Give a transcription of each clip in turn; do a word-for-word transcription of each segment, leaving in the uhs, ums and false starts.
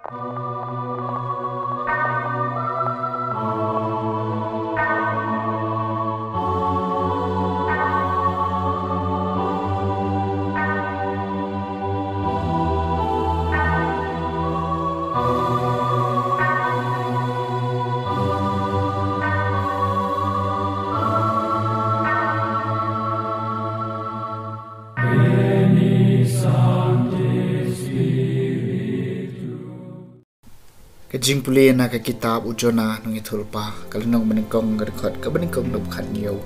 Ka jingpule na ka kitab u Jonah nongïathuhlypa, ka lynnong banyngkong, ka dkhot kaba nyngkong haduh khathynñiew.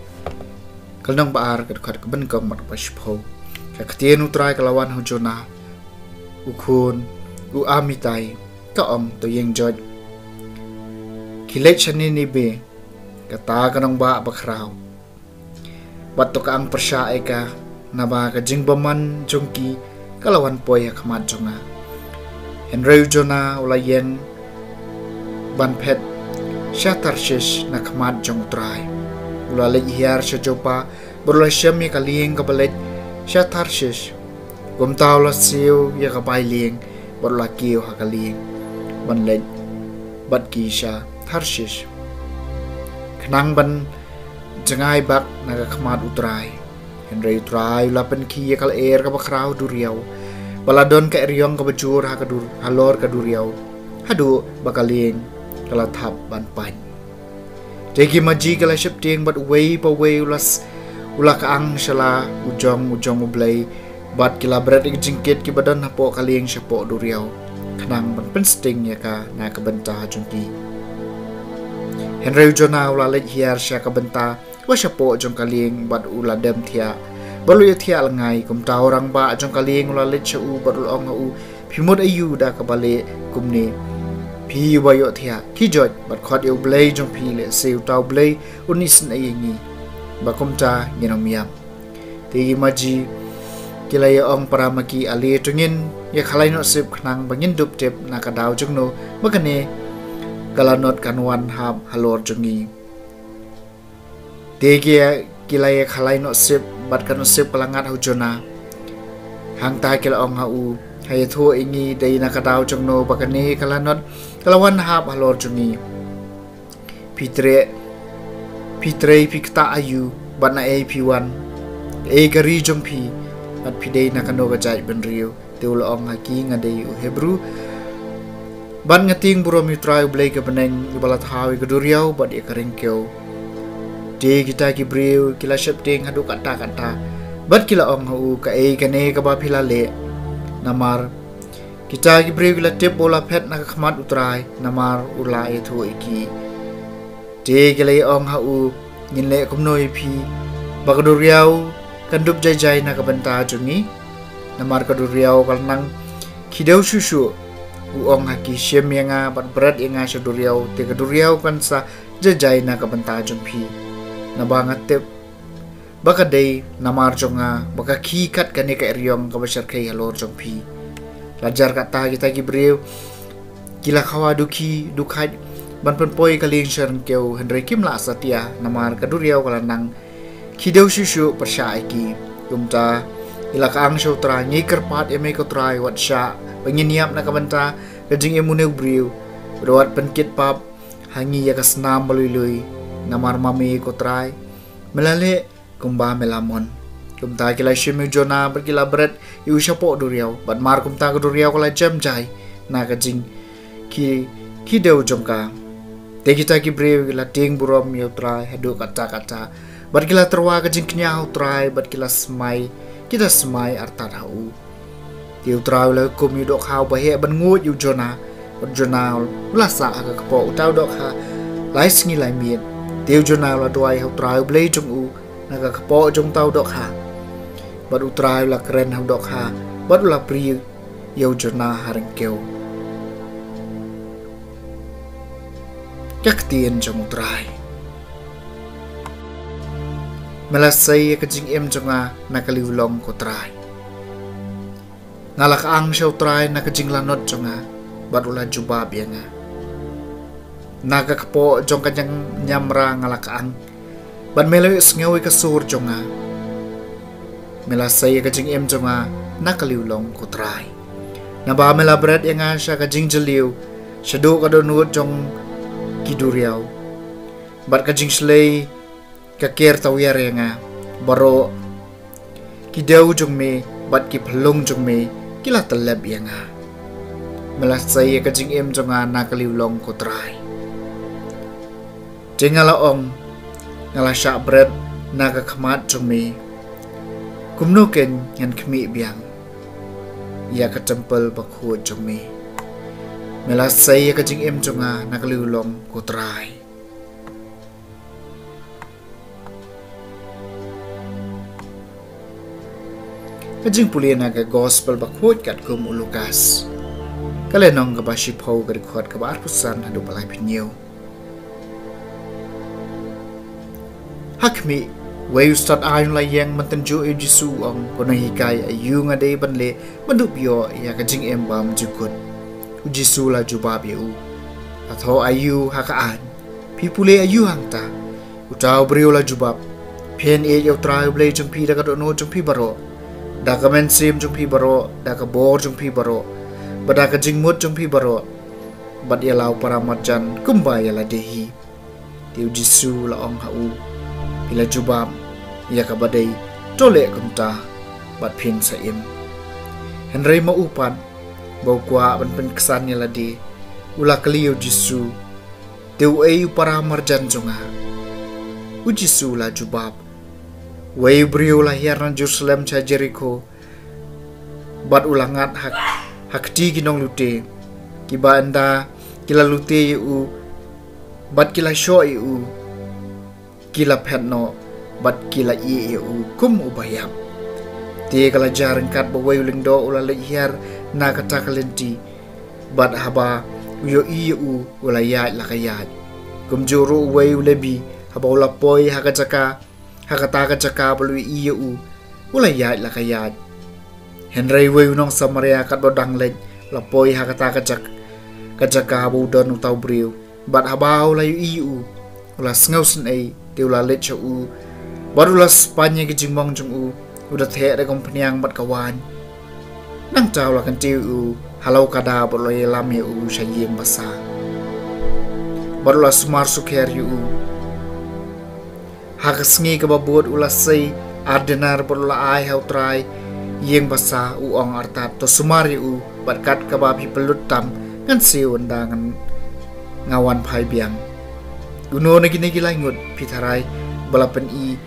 Ka lynnong ba ar, ka dkhot kaba nyngkong haduh kaba shiphew. Ka ktien u Trai ka la wan ha u Jonah, u khun u Amittai, ka ong: To ïeng joit, khie leit sha Ninibe, kata ka nongbah bakhraw, bad to kang pyrshah ïa ka, naba ka jingbymman jong ki ka la wan poi ha khmat jong nga. Hynrei u Jonah u la ïeng ban phet sha Tarshish na khmat jong u Trai. U la leit hiar sha Joppa, bad u la shem ïa ka lieng kaba leit sha Tarshish. Kumta u la siew ïa ka bai lieng, bad u la kiew ha ka lieng ban leit bad ki sha Tarshish, khnang ban jngai bak na ka khmat u Trai. Hynrei u Trai u la pynkhie ïa ka lyer kaba khraw duriaw, ba la don ka eriong kaba jur ha ka dur, halor ka duriaw, haduh ba ka lieng ka la thap ban pait. Te ki maji ki la sheptieng, bad uwei pa uwei u la s-, u la kang sha la u jong u jong U Blei, bad ki la bret ïa ki jingkit kiba don hapoh ka lieng shapoh duriaw, khnang ban pynsting ïa ka na ka bynta jong ki. Hynrei u Jonah u la leit hiar sha ka bynta kaba shapoh jong ka lieng, bad u la dem thiah, bad u la ïathiah lyngngai. Kumta u rangbah jong ka lieng u la leit sha u, bad u la ong ha u: Phi mut aïu da kaba leh kumne, phi uba ïohthiah? Khie joit bad khot ïa U Blei jong phi, lehse uta U Blei un isynei ïa ngi, ba kumta ngin ym ïap. Te ki maji ki la ïa ong para ma ki: Ale, to ngin ïa khalai noh sip, khnang ba ngin dup tip na ka daw jong no ba kane ka lanot kan wan hap halor jong ngi. Te ki, ki la ïa khalai noh sip, bad ka noh sip ka la ngat ha u Jonah. Hangta ki la ong ha u: Ha ïathuh ïa ngi, dei na ka daw jong no ba kane ka lanot ka la wan hap halor jong ngi. Phi trei, phi trei, phi ktah aïu, bad naei phi wan? Ei ka ri jong phi, bad phi dei na kano ka jaitbynriew? Te u la ong ha ki: Nga dei u Hebru, bad nga tieng burom ïa u Trai U Blei ka bneng, uba la thaw ïa ka duriaw bad ïa ka ryngkew. Te kita ki briew ki la sheptieng haduh katta katta, bad ki la ong ha u: Kaei kane kaba phi la leh? Namar kita ki briew ki la tip ba u la phet na ka khmat u Trai, namar u la ïathuh ïa ki. Te ki la ïa ong ha u: Ngin leh kumno ïa phi, ba ka duriaw kan dup jai jai na ka bynta jong ngi? Namar ka duriaw ka la nang khie dew shuh shuh. U ong ha ki: Shim ïa nga bad bret ïa nga sha duriaw, te ka duriaw kan sa jai jai na ka bynta jong phi. Naba nga tip ba ka dei namar jong nga ba ka khie kat kane ka eriong kaba shyrkhei halor jong phi. La jar kata, kita ki briew ki la khawa dukhi dukhait ban pynpoi ka lieng sha ryngkew, hynrei kim lah satia, namar ka duriaw ka la nang khie dew shuh shuh pyrshah ïa ki. Kumta ki la kang sha u Trai: Ngi kyrpad ïa me ko Trai, wat shah ba ngin ïap na ka bynta ka jingim une u briew, bad wat pynkit pap ha ngi ïa ka snam ba lui lui, namar ma me ko Trai me la leh kumba me la mon. Kumta ki la shim ïa u Jonah bad ki la bret ïa u shapoh duriaw, bad mar kumta ka duriaw ka la jem jai na ka jingkhie, khie dew jong ka. Te kita ki briew ki la tieng burom ïa u Trai haduh katta katta, bad ki la tyrwa ka jingkñia ha u Trai, bad ki la smai, ki da smai artat ha u. Te u Trai u la hukum ïa u dohkha uba heh ban nguid ïa u Jonah. Bad u Jonah u la sah ha ka kpoh uta u dohkha lai sngi lai miet. Te u Jonah u la duwai ha u Trai U Blei jong u na ka kpoh jong uta u dohkha. Bad u Trai u la kren ha u dohkha, bad u la prie ïa u Jonah ha ryngkew. Ka ktien jong u Trai. Me la sei ïa ka jingim jong nga na ka liwlong ko Trai. Nga la kang sha u Trai na ka jinglanot jong nga, bad u la jubab ïa nga. Na ka kpoh jong ka jingñiamra nga la kang, bad me la ïohsngew ïa ka sur jong nga. Me la sei ïa ka jingim jong nga na ka liwlong ko Trai. Naba me la bret ïa nga sha ka jingjylliew, shaduh ka dohnud jong ki duriaw, bad ka jingshlei ka ker tawiar ïa nga. Baroh ki dew jong me bad ki phyllung jong me ki la tyllep ïa nga. Me la sei ïa ka jingim jong nga na ka liw long, ko Trai. Te nga la ong, nga la shah bret na ka khmat jong me. Kumno keiñ ngan khmih biang ïa ka templ bakhuid jong me? Me la sei ïa ka jingim jong nga na ka liw long, ko Trai. Ka jingpule na ka gospel bakhuid katkum u Lukas, ka lynnong kaba shiphew, ka dkhot kaba arphew san haduh ba laiphew hynñiew. Ha khmih, wei u stad aiñ u la ïeng ban tynjuh ïa u Jisu, u ong, ko nonghikai, aïu nga dei ban leh ban dup ïoh ïa ka jingim bymjukut? U Jisu u la jubab ïa u, la thoh aïu ha ka aiñ? Phi pule aïu hangta? Uta u briew u la jubab, phin ïeit ïa u Trai u Blei jong phi da ka dohnud jong phi baroh, da ka mynsiem jong phi baroh, da ka bor jong phi baroh, bad da ka jingmut jong phi baroh, bad ïa la u paramarjan kumba ïa lade hi. Te u Jisu u la ong ha u, phi la jubab ïa kaba dei, to leh kumta bad phin sa im. Hynrei ma u pat, ba u kwah ban pynksan ïa lade, u la kylli ïa u Jisu, te uei u paramarjan jong nga? U Jisu u la jubab, wei u briew u la hiar na Jerusalem sha Jerikho, bad u la ngat ha, ha kti ki nonglute, kiba ynda ki la lute ïa u, bad ki la shoh ïa u, ki la phet noh, bad ki la ïeh ïa u kum uba ïap. Te ka la jia ryngkat ba wei u lyngdoh u la leit hiar na kata ka lynti, bad haba u ïohi ïa u, u la ïaid la ka ïaid. Kumjuh ruh uwei u Lebi, haba u la poi ha ka jaka, ha kata ka jaka ba la ïohi ïa u, u la ïaid la ka ïaid. Hynrei uwei u nongsamaria, katba u dang leit, u la poi ha kata ka jak-, ka jaka ba u don uta u briew, bad haba u la ïohi ïa u, u la sngewsynei, te u la leit sha u, bad u la spaiñ ïa ki jingmong jong u, u da theh da ka umphniang bad ka waiñ. Nangta u la kyntiew ïa u ha lawkada, bad u la ïalam ïa u sha ïing basa, bad u la sumar sukher ïa u. Ha ka sngi kaba bud u la sei ar denar bad u la ai ha u trai ïing basa, u ong artat, to sumar ïa u, bad kat kaba phi pynlut tam, ngan siew ynda ngan, nga wan phai biang. Uno na kine ki lai ngut phi tharai ba la pyni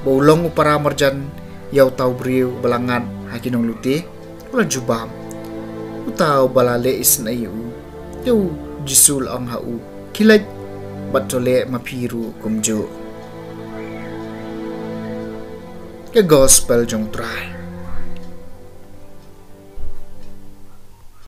ba u long u paramarjan ïa uta u briew ba la ngat ha ki nonglute? U la jubab, uta uba la leh isynei ïa u. Te u Jisu u la ong ha u, khie leit, bad to leh ma phi ruh kumjuh. Ka gospel jong u Trai.